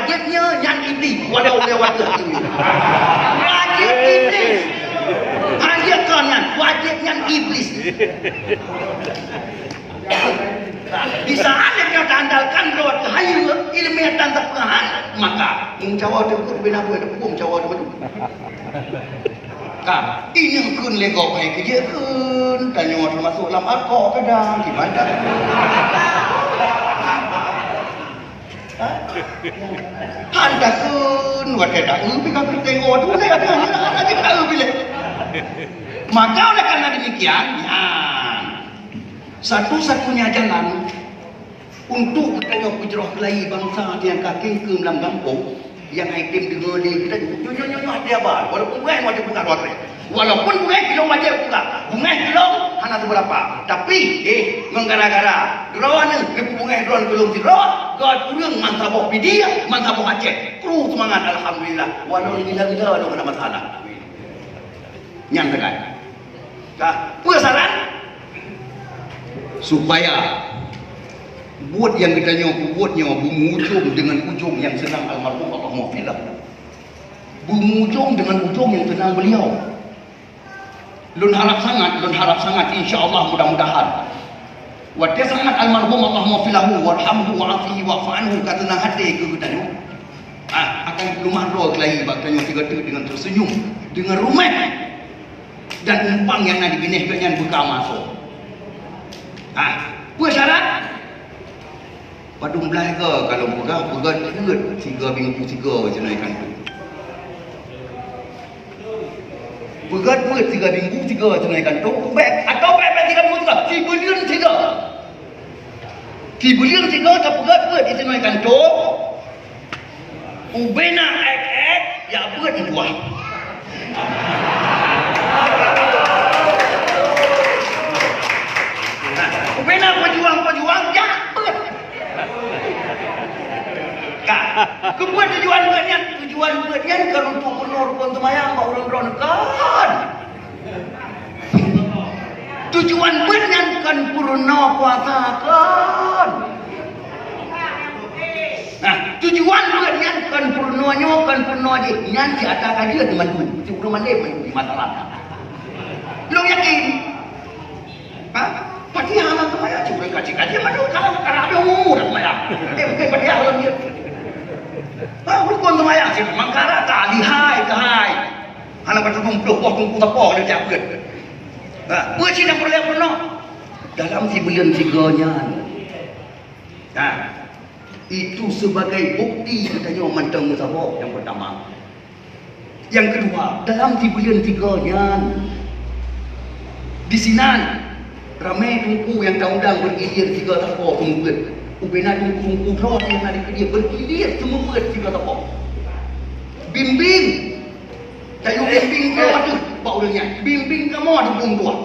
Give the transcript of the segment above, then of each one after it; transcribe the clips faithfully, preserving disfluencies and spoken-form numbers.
Wajéb nyan, nyan Iblih, walau lewat tu. Wajéb Iblih. Hanya kon nyan, wajéb nyan Iblih. Di saat nyang ka taandalkan droe teuhayeue, ileumèe tan tapeuhah, maka meucawa teukôt bina buet teupeu meucawa teupeu. Ka, ineuk kheun lé gob hai keujeuet kheun, tanyoe teumasok lam akok kadang, di mantong. Ha? Han takheun, watèe taeu pi ka keuteungoh tu, lé ada, ada, ada, ada, ada, ada. Maka oleh karena demikian, nyan. Satu-satunya jalan untuk geutanyoe peujroh keulayi bansa nyang ka kengkeum lam gampông, nyang hai tem deungoe lé geutanyoe, nyoe, nyoe, nyoe, nyoe, hati abang. Walaupun beungèh, walaupun beungèh droe. Walaupun beungèh keu lôn wajéb peugah, beungèh keu lôn hana seubeurapa. Tapi, eh, ngon gara-gara droeneuh, neupeubungèh droeneuh keu lôn sidroe, geukureueng meusaboh pidie, meusaboh Aceh. Kru seumangat, alhamdulillah. Walau gila-gila lôn hana masalah. Nyan sagai. Ka, peue syarat? Supaya buet nyang geutanyoe peubuet nyoe beumujông deungon ujông nyang seunang almarhum, Allahumma ghfir lahu. Beumujông deungon ujông nyang seunang beliau. Lôn harap sangat, lôn harap sangat, insya Allah, mudah-mudahan. Watèe sangat almarhum, Allahumma ghfir lahu warhamhu wa'afihi wa'fu anhu, ka seunang até keu geutanyoe. Ah, akan geuleumah droe keulayi bak tanyoe sigoe teuk deungon teuseunyum, deungon ruméh. Dan umpang nyang na dibinéh geuh nyan beuka maso. Ah, peue syarat? Padum blaih goe ka lôn peugah, peugöt beuet sigoe bingku sigoe jinoe ikan tu. Peugöt beuet sigoe bingku sigoe jinoe ikan tu, bèk, atau bèk, bèk sigoe bingku sigoe, sibuleuen sigoe. Sibuleuen sigoe tapeugöt beuet di sinoe ikan tu. Ubena ék-ék, jak beuet meutuah. Nah, ubena peujuang-peujuang, jak beuet. Ka, keupeue tujuan beuet nyan? Tujuan beuet nyan kon untuk peurunoe rukon seumayang bak ureueng droeneuh, kon. Tujuan beuet nyan kon peurunoe puasa, kon. Nah, tujuan beuet nyan kon peurunoe nyoe, kon peurunoe jih. Nyan di ata ka jeuet mandum. Di ureueng mandum mandum di masalah. Lôn yakin. Ha? Fatihah lam seumayang, cuma kaji-kaji mandum, kalau, kalau ada umur seumayang. Eh, bukan Fatihah lam dia. Ha, rukon seumayang, cuma mangkara tak lihai, keuhai. Hana bak teungku ploh boh teungku sapo keuneuk jak beuet. Ha, peue cit nyang peureulèe peurunoe? Dalam sibuleuen sigoe nyan. Ha, itu sebagai bukti geutanyoe mantong meusaboh nyang peurtama. Nyang keudua, dalam sibuleuen sigoe nyan, disinan ramé teungku nyang taundang beugilir sigoe sapo seumeubeuet. Ubena teungku-teungku droe nyang na di keudéh beugilir seumeubeuet sigoe sapo. Bimbing! Tanyoe bimbing kamoe teuh bak ureueng nyan. Bimbing kamoe teuh muphom tuha.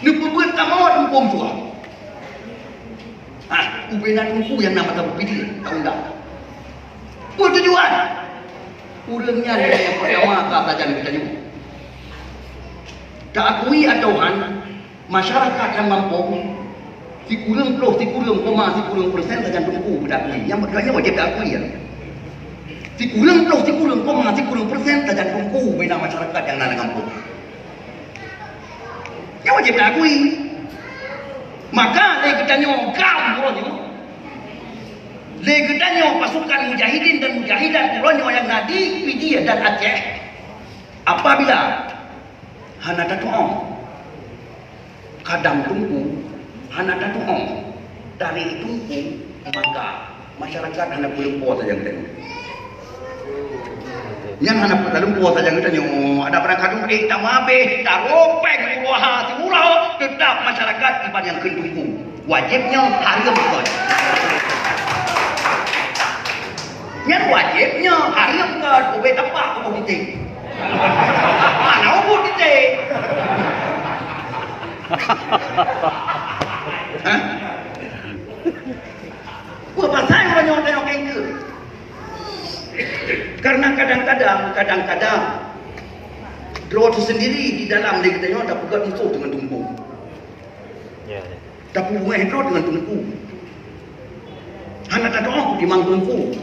Neupeubeuet kamoe teuh muphom tuha. Ah, ubena teungku nyang na mata beupidie, taundang. Peue tujuan? Ureueng nyan nyang peurtama ka sajan geutanyoe. Taakui atawa han, masyarakat lam gampông, sikureueng ploh sikureueng koma sikureueng persen sajan teungku beudak nyan. Nyang meukeurah nyan wajéb taakui, ya. Sikureueng ploh sikureueng koma sikureueng persen sajan teungku bina masyarakat nyang na lam gampông. Nyan wajéb taakui. Maka lé geutanyoe GAM uroe nyoe, lé geutanyoe pasukan mujahidin dan mujahidat uroe nyoe nyang na di Pidie dan Aceh, apabila hana tatu'oh kadam teungku, hana tatu'oh tarek teungku, maka masyarakat hana peulumpo sajan geutanyoe. Nyan hana peulumpo sajan geutanyoe. Ada barang kadum, eh, tamabeh, tarok péng uroe ha siuroe, teutap masyarakat iban nyang kheun teungku. Wajéb nyoe, hareuem kon. Nyan wajéb nyoe, hareuem kon, ubé tapak ubé titék. Mana ubé titék? Hah? Peue pasai uroe nyoe tanyoe kengkeu? Karena kadang-kadang, kadang-kadang droe teuh sendiri di dalam lé geutanyoe tapeugöt musoh deungon teungku. Ya, ya. Tapeubungeh droe deungon teungku. Hana tatu'oh timang teungku.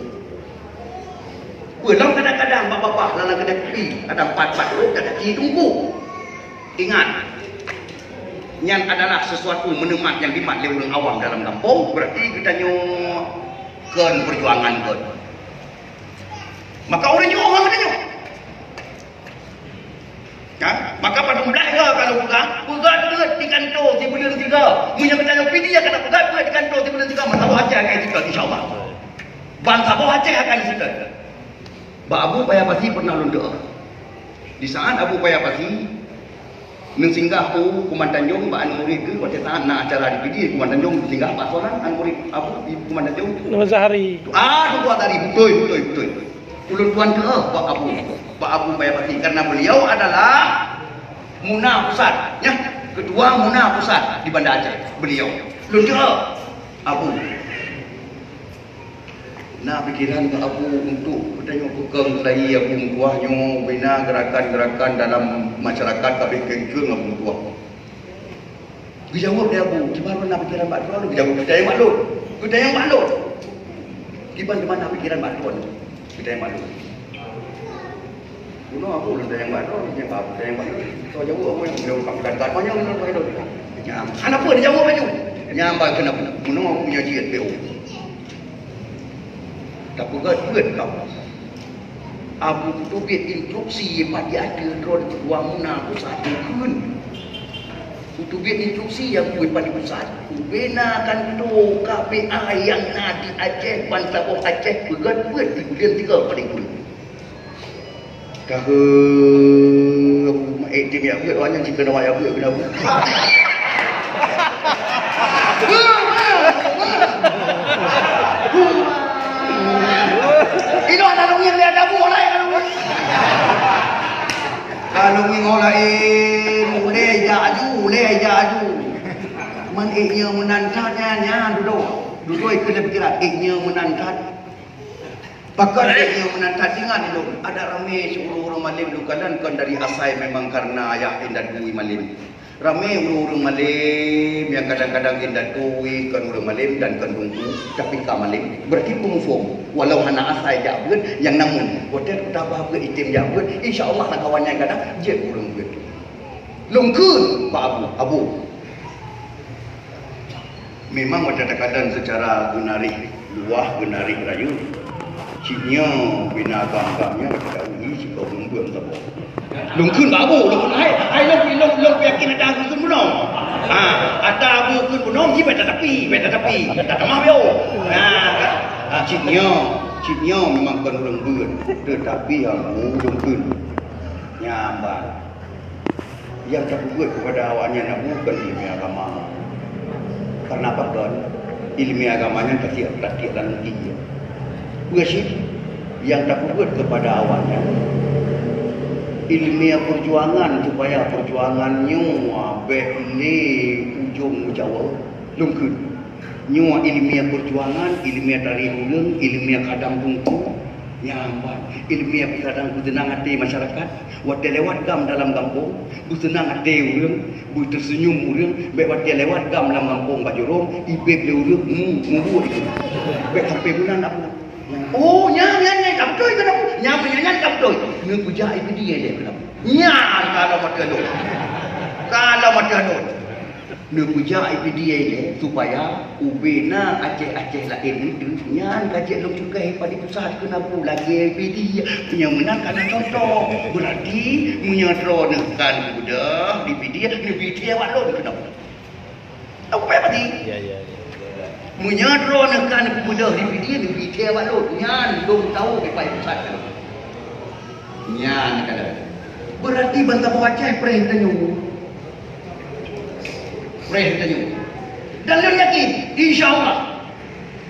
Peulom kadang-kadang bak babah lam keudè kupi, kadang pat-pat rot, kadang ci tungku. Ingat, nyan adalah sesuatu meuneumpat nyang dimat lé ureuëng awam dalam gampông, berarti geutanyoe kon peujuangan kon. Maka ureuëng nyoe ngon geutanyoe. Ha? Maka padum blaih goe ka lôn peugah, peugöt beuet di kantô sibuleuen sigoe. Meunyoe geutanyoe pidie ka tapeugöt beuet di kantô sibuleuen sigoe, bansaboh Aceh akan iseutôt, insya Allah. Bansaboh Aceh akan iseutôt. Bak Abu Paya Pasi pernah lôn teu'oh. Di saat Abu Paya Pasi neusinggah u Kuman Tanjong bak aneuk murit geuh, watée saat na acara di pidie Kuman Tanjong, neusinggah bak soe nan aneuk murit Abu di Kuman Tanjong? Nama Zahari. Ah, Teungku Zahari, beutôi, beutôi, beutôi. Ulôn tuan teu'oh bak Abu, bak Abu Paya Pasi, karena beliau adalah Muna Pusat, ya, ketua Muna Pusat di Banda Aceh. Beliau, lôn teu'oh, Abu. Na pikiran bak Abu untuk geutanyoe peukong seulai Abu meutuah nyoe, bina gerakan-gerakan dalam masyarakat, tapi keu-keu Abu meutuah. Geujaweueb lé Abu, "Kiban na pikiran bak droe?" Geujaweueb, "Geutanyong bak lôn." Geutanyong bak lôn. "Kiban teuma na pikiran bak droe?" Geutanyong bak lôn. Bunoe Abu lôn tanyong bak droe, tanyong bak Abu, tanyong bak lôn. Soe jaweueb Abu nyang lôn ka peugah, "Kiban teuma nyang lôn peugah lôn." Nyan, hana peue dijaweueb laju. Nyan ban keunan Abu. Bunoe Abu nyoe jeuet P O. Tapeugöt beuet kamoe. Abu kuteubiet instruksi pat di ateueh droe ketua Muna Pusat kheun. Kuteubiet instruksi Abu pat di pusat. Ubena kantô K P A nyang na di Aceh, bansaboh Aceh, peugöt beuet di buleuen tiga paléng kureueng. Ka kheun Abu, eh, tim jak beuet, awak nyan jikheun awak jak beuet, keuneuk beuet. Inoe na lôn ngieng lé Abu, laén na lôn ngieng. Ka lôn ngieng laén, ulée jak aju, ulée jak aju. Man ék nyoe meunan that nyan, nyan dudoe. Dudoe keu lé pikiran, ék nyoe meunan that. Pakon ék nyoe meunan that, ingat lôn, adak ramé siuroe ureuëng malém lôn kalon kon dari asai, memang karena ayah indatu malém. Ramé ureuëng-ureuëng malém nyang kadang-kadang indatu kon ureuëng malém dan kon teungku, tapi ka malém. Berarti peumuphom, walau hana asai jak beuet, nyang namun watée tabah beuet item jak beuet, insya Allah lam kawan nyan kadang jeuet ureuëng beuet. Lôn kheun bak Abu, Abu, memang watée takalon seucara geunaréh luwah, geunaréh rayeuk, cit nyoe bina agam-agam nyoe watée taui sikoe bumbeueng saboh. Lôn kheun bak Abu, lôn kheun, hai, hai lôn, lôn, lôn yakin ata Abu kheun bunoe. Ha, ata Abu kheun bunoe, ji bèk tatapi, bèk tatapi, tatamah beo. Ha, ha, cit nyoe, cit nyoe memang kon ureuëng beuet, teutapi Abu lôn kheun. Nyan ban. Nyang tapeubuet keupada awaknyan na bukan ileumèe agama. Karena pakon? Ileumèe agama nyan ka siap, ka siap lam leuti. Peue cit nyang tapeubuet keupada awaknyan? Ileumèe peujuangan, supaya peujuangan nyoe bèk lé ujong meujaweub. Lôn kheun. Nyoe ileumèe peujuangan, ileumèe tarikh ureueng, ileumèe kadang teungku, nyang ban ileumèe kadang peuseunang até masyarakat. Watèe lewat gam dalam gampông, beuseunang até ureueng, beuteuseunyum ureueng, bèk watèe lewat gam lam gampông bak jurông, ibèk lé ureueng mu-, mubuet itu. Bèk sampai meunan, Abu. Oh, nyan, nyan, nyan, ka beutôi keunan, Abu. Nyan, nyan, nyan, ka beutôi. Neupeujak i Pidie lé keunan, Abu. Nyan, ka lom ateueh lôn. Ka lom ateueh lôn. Neupeujak i Pidie ilèe, supaya ubé na Aceh-Aceh laén nyan ka jeuet lom cukai pat di pusat keunan, Abu, lagèe Pidie. Meunyoe meunan ka na contoh. Berarti meunyoe droeneuh ka neubeudôh di Pidie, neubi thèe bak lôn keunan, Abu. Tahu payah pati? Ya, ya, ya, ya. Meunyoe droeneuh ka neubeudôh di Pidie, neubi thèe bak lôn. Nyan lôn tahu di pat di pusat keunan. Nyan ka lheueh. Berarti bansaboh Aceh preh geutanyoe. Preh geutanyoe. Dan lôn yakin, insya Allah,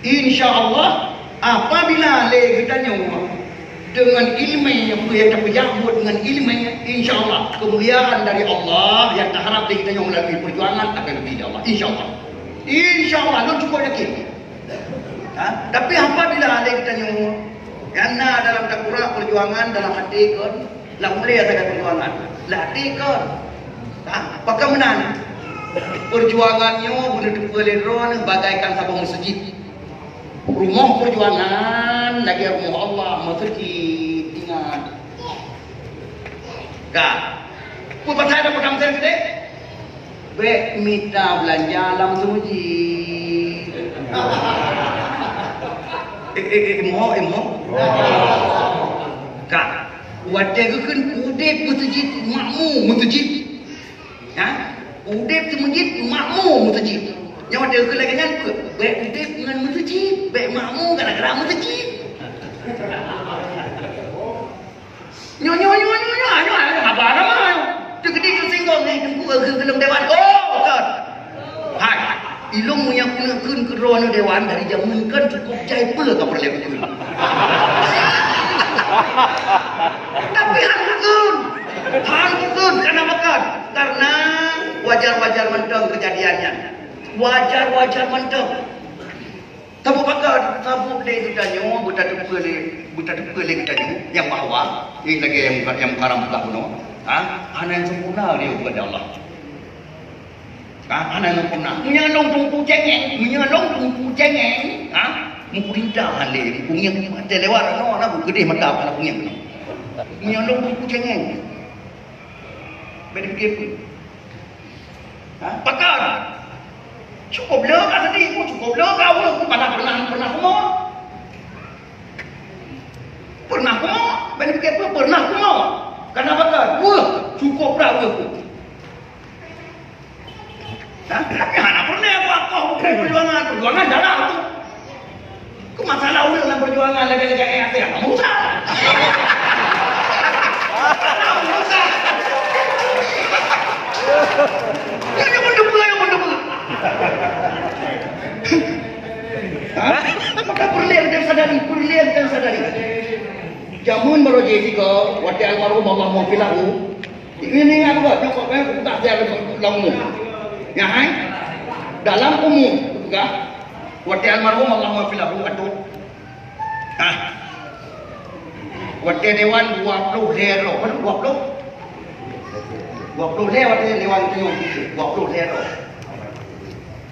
insya Allah, apabila lé geutanyoe deungon ileumèe, peue nyang tapeujak buet deungon ileumèe, insya Allah, kemuliaan dari Allah nyang taharap lé geutanyoe meulalu peujuangan akan leubèh dari Allah. Insya Allah. Insya Allah, lôn cukup yakin. Ha? Tapi apabila lé geutanyoe nyang na dalam takurang peujuangan dalam até kon, lam ulèe sagai peujuangan, lam até kon. Ha? Pakon meunan? Peujuangan nyoe beuneuteupeu lé droeneuh bagaikan saboh meuseujid. Rumoh peujuangan Lagèe rumoh Allah, meuseujid, ingat. Ka. Peue pasai dak peudong sen geude? Bèk mita beulanja lam seumujid. Eh, eh, eh, moh, eh, moh. Ka. Watèe geukheun udép meuseujid, makmu meuseujid. Ha? Udép seumujid, makmu meuseujid. Nyoe watèe geukheun lagèe nyan peue? Bèk udép ngon meuseujid, bèk makmu gara-gara meuseujid. Nyoe, nyoe, nyoe, nyoe, nyoe, nyoe, nyoe, haba ramai. Teukeudi teusinggong, eh, teungku, eh, keu lôn dewan. Oh, kon. Hai, ilôn meunyoe keuneuk kheun keudroe aneuëk dewan dari jameun kan cukup jai peue ka peureulèe kheun. Tapi han kheun. Han kheun, kenapa kan? Karena wajar-wajar mantong kejadian nyan. Wajar-wajar mantong. Saboh pakon, saboh lé geutanyoe, beutateupeue lé, beutateupeue lé geutanyoe, nyang bahwa, eh, lagèe nyang, nyang mukaram peugah bunoe, ha, hana nyang sempurna lé ubat Allah. Ha, hana nyang sempurna. Meunyoe lôn teungku cengeng, meunyoe lôn teungku cengeng, ha, meupeurintah lé, meupeungieng mata lewat, no, na, geudeh mata, hana peungieng. Meunyoe lôn teungku cengeng, bèk dipike peue. Ha? Pakon? Cukup le ka sedih ku, cukup le ka ureueng ku, kana pernah, pernah kumoe. Pernah kumoe, bèk dipike peue, pernah kumoe. Kana pakon? Weueh, cukup dah weueh ku. Ha? Tapi hana pernah aku akoh bukan perjuangan, perjuangan dalam tu. Keu masalah ureueng lam peujuangan lagèe-lagèe ayah teuh, hana urusan. Hana urusan. Nyoe, nyoe pun teupeue, nyoe pun teupeue. Ha? Maka peureulèe geutanyoe sadari, peureulèe geutanyoe sadari. Jameun barô jih sigoe, watèe almarhum Allahumma ghfir lahu, Ini, ini aku buat, nyokok, eh, tak siap lam umum. Ya, hai? Dalam umum, peugah, watèe almarhum Allahumma ghfir lahu, atau, ah, watèe dewan dua puluh lhèe droe, berapa? Dua puluh? Dua puluh lhèe watèe dewan tu, dua puluh lhèe droe.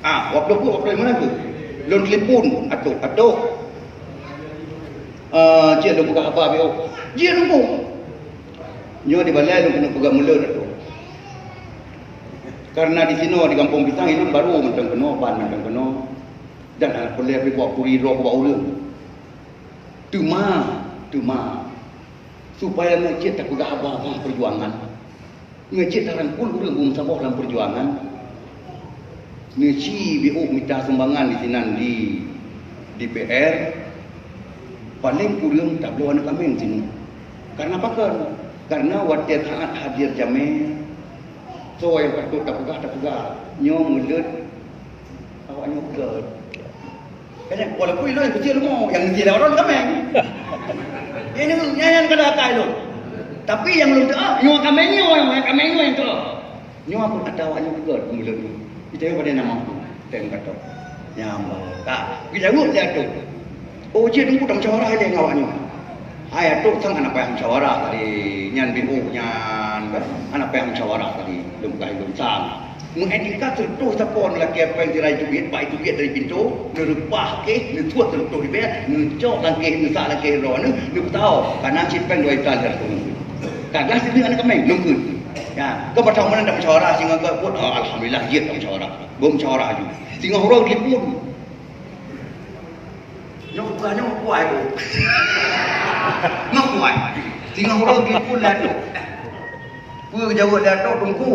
Ah, dua puluh pun, dua puluh lima tu. Lôn telepon, atau, atau. Ah, cik, lôn peugah haba, B O. Jih, lôn peugah. Nyoe di balai lôn keuneuk peugah muleuen, Datuk. Karena di sinoe di Gampông Pisang, ilôn barô mantong keunoe, ban mantong keunoe. Dan hana peureulèe pih kupeugah kuri droe bak ureueng. Teuma, teuma, supaya ngon cit tapeugah haba-haba peujuangan. Ngon cit tarangkul ureueng beumeusaboh lam peujuangan. Neuci B O mita sumbangan di sinan di D P R. Paleng kureueng tabloe aneuk kaméng sinoe. Karena pakon? Karena watèe saat hadir jamèe, soe nyang patôt tapeugah, tapeugah. Nyoe muleuen awak nyoe peugah. Kan, walaupun ilôn nyang keucil rumoh, nyang keucil lewat droe kaméng. Ini nyan, nyan kada akai lôn. Tapi nyang lôn teu'oh, nyoe kaméng nyoe, nyang kaméng nyoe nyang teu'oh. Nyoe pun ata awak nyoe keugöt meuleueh nyoe. Geutanyoe padahai na mampu, tem ka tôh. Nyan bah. Ka geujaweueb lé ateueh. Oh, jeuet teungku, tamusyawarah ilèe ngon awak nyoe. Hai ateueh, sang hana payah musyawarah tadi. Nyan bingung nyan kan. Hana payah musyawarah tadi. Lôn peugah lôn sang. Meu'etika seureutôh sapo neulakèe pèng sirai teubiet, bak teubiet dari pintoe, neureupah kèh, neusuet seureutôh ribèe, neucok lam kèh, neusak lam kèh droeneuh, neupeutawö. Ka na cit pèng dua juta lhèe reutôh. Ka glah sineuk aneuk kaméng, lôn kheun. Ya, keu patong meunan dak musyawarah singoh geuh buet, oh, alhamdulillah jeuet dak musyawarah. Beumusyawarah laju. Singoh uroe telepon. Nyoe bukan nyoe kuai tu. Nyoe kuai. Singoh uroe telepon laju. Peue jaweueb laju teungku.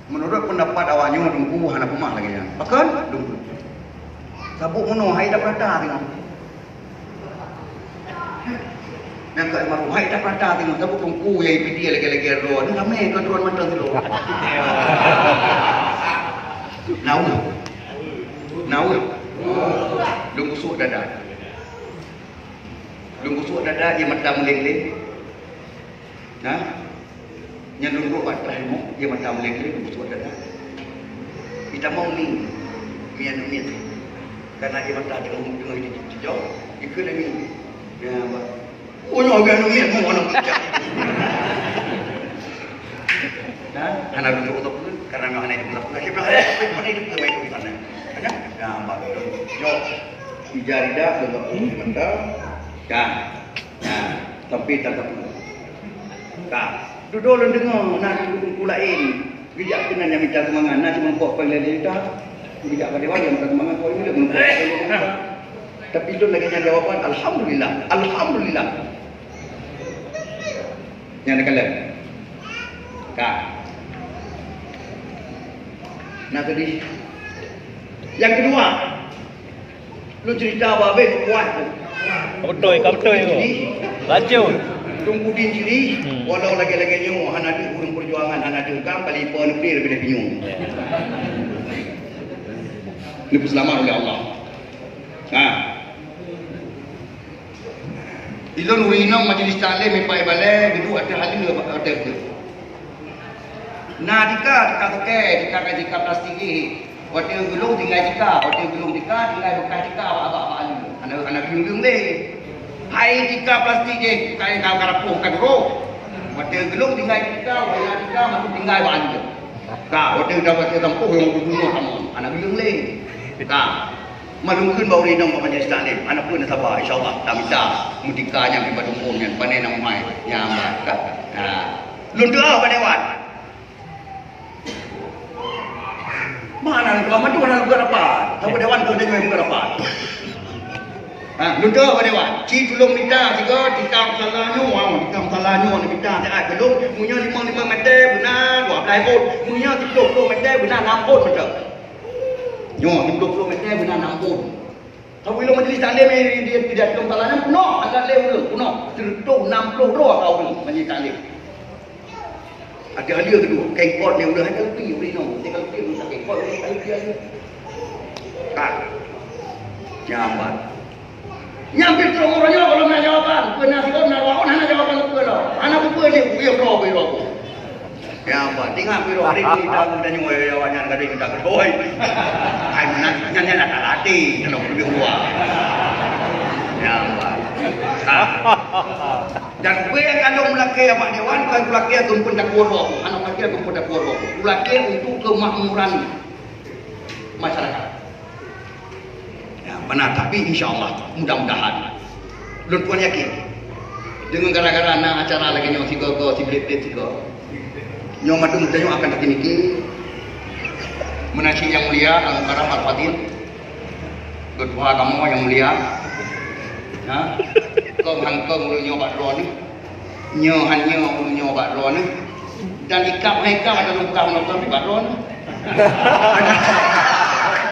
Meunurot peundapat awak nyoe teungku hana peumah lagèe nyan. Pakon? Teungku. Sabuk meunoe hai dak peurata teungoh. Nyang keu almarhum hai dak peurata teungoh. Sabuk teungku nyang ipidie lagèe-lagèe droe. Ni ramè keu droe mantong sidroe. Naul. Naul. Lôn gusok dada. Lôn gusok dada, ie mata meuleng-leng. Nah, nyang lôn duek bak teumpat nyoe, ie mata meuleng-leng, lôn gusok dada. Itamong mi, mi aneuk miet. Karena ie mata teungoh, teungoh jijok, jikheun lé mi. Ya, bah. Oh, nyoe geuh aneuk miet, mon aneuk miet. Nah, hana lôn duek, karena memang hana lôn duek. Hana lôn duek, hana lôn duek. Ya, bah. Jok. Ija rida, deungon ureueng mata. Ka. Nah, sampai tak tahu. Ka. Dudoe lôn deungoe na ureueng laén. Geujak keunan nyang minta sumbangan, na cuma pok peureulèe lé juta. Geujak bak dewan nyang minta sumbangan, pok lé juta. Tapi lôn lagèe nyan jawaban, alhamdulillah, alhamdulillah. Nyan neukalon. Ka. Na tadi. Nyang keudua, lôn cerita babeh puas. Ka beutôi, ka beutôi tu. Laju. Teungku Din Chiri, hmm, walau lagèe-lagèe nyoe hana deuh ureueng peujuangan, hana deuh GAM, kali po neupie leubeh dari nyoe. Neupeuseulamat ulèh Allah. Ha. Ilôn ureueng inong majlis taklim ipa ibalè geuduek ateueh aleue bak ateueh geuh. Na tika, tika tokè, tika ka tika plastik jih. Watèe geulong tinggai tika, watèe geulong tika tinggai beukah tika bak bak bak aleue. Hana hana geulong lé. Hai tika plastik jih, kai ka ka rapoh ka duroe. Watèe geulong tinggai tika, watèe na tika masih tinggai bak aleue. Ka watèe ka watèe tampoh nyang geubunoh kamoe, hana geulong lé. Ka. Maklum kheun bak ureueng inong bak majelis taklim, hana peue na saba, insya Allah tamita meutika nyang bak dumpông nyan, pane na meuhai nyang bak ka. Ha. Lôn doa bak dewan. Mana lôn doa madu hana lôn rapat. Tapi dewan tu dia bukan rapat. Ha, lôn doa bak dewan. Ci tulông mita sigoe tikang salah nyoe, tikang salah nyoe ni mita siat tulông. Meunyoe limong limong meter beuna dua belas fot. Meunyoe siplôh ploh meter beuna enam fot meter. Nyoe, siplôh ploh meter beuna enam fot. Tapi lôn majelis taklim di, di, di, di dalam tanah nyan peunoh, agak lé ureueng, peunoh. Seratus enam puluh droe ka ureueng majelis taklim. Ada ahli kedua, kengkot ni ureueng hanya lebih, ureueng inong. Dia kalau lebih, ureueng kengkot, ureueng kali dia. Kan? Nyambat. Nyang pih trok uroe nyoe gohlom na jawaban. Peue na siôn na dua ôn hana jawaban peue lom. Hana peue-peue lé, buyôh droe, buyôh droe. Ya Allah, tinggai buyôh droe. Hari ni tahu tanyong, ya, ya, nyan gadôh minta keudoi. Hai, meunan, nyan, nyan ata lati, nyan lebih luar. Ya Allah. Ah. Dan peue nyang ka lôn lakèe bak dewan, bukan kulakèe keu peutakwa Allah. Hana kulakèe keu peutakwa Allah. Kulakèe untuk kemakmuran masyarakat. Ya, beuna, tapi insya Allah, mudah-mudahan. Lôn pun yakin. Deungon gara-gara na acara lagèe nyoe sigoe-goe, siblét-blét sigoe. Nyoe mandum tanyoe akan takini-kini. Meunan cit nyang mulia, Al-Mukarram Al-Fadil. Ketua agama nyang mulia. Ha? Kong hangkong ureueng nyoe bak droeneuh. Nyoe han nyoe ureueng nyoe bak droeneuh. Dan ikab hai ikab ada lôn peugah ngon kami bak droeneuh.